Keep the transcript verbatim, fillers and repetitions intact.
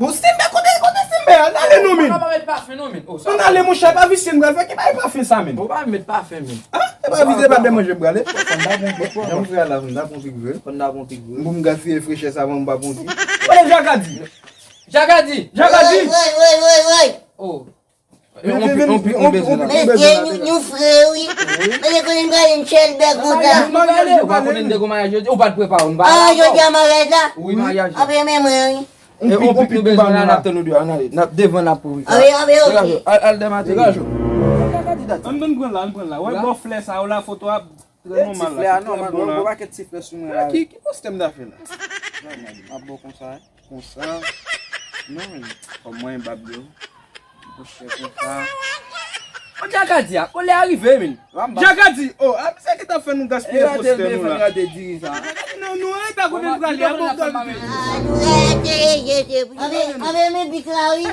Bon, Simba, kote, kote Simba a? N ale non, men. Ou pa met pafen non, men. Oh, sa. Ann ale, monchè, pa visye m pral fè. Ki bagay pafen sa, men? Ou pa met pafen, men. Ah, e pa visye, e pa de manje m prale. Fò n ta bon pik, jan m fè a la, fò n ta bon pik vre. Fò n ta bon pik vre. Bon, m gaspiye frechè sa, bon, m pa bon pik. Kote Jakadi? Jakadi! Jakadi! Woy, woy, woy, woy, woy. Oh. Vin, vin, vin, on pik, on pik, on pik, on pik. Mesye, nou, nou fre, wi. Mesye, konnen m prale m chèlbè konsa. Ou pa konnen m te gon maryaj jodi? Ou pa t prepare, ou pa. Ah, jodi a maryaj la? Wi, maryaj la. Apre men mwen, wi. E on pik nou bezwen la, n ap tann nou deyò, ann ale. N ap devan, n ap kouri. Ann ale, ann ale, ok. Degaje w, al, al dèmate. Degaje w. Ann, ann pran la, ann pran la. Wè bò flè sa yo la, foto a trè nòmal la, trè bon la. Ti flè a nòmal, gon pakèt ti flè sou mwen la. Ki, ki poste m ta fè la? Nòmal, m ap ba w konsa, wi. Konsa. Non, men, kòm mwen, bab yo. Poste konsa. Bon, Jakadi a, bon, lè a rive, men. Jakadi, oh, a misye ki t ap fè nou gaspiye poste nou la. Jakadi, non, nou rete a kote n prale a, bon, kalite. Anbe, anbe, men pik la, wi.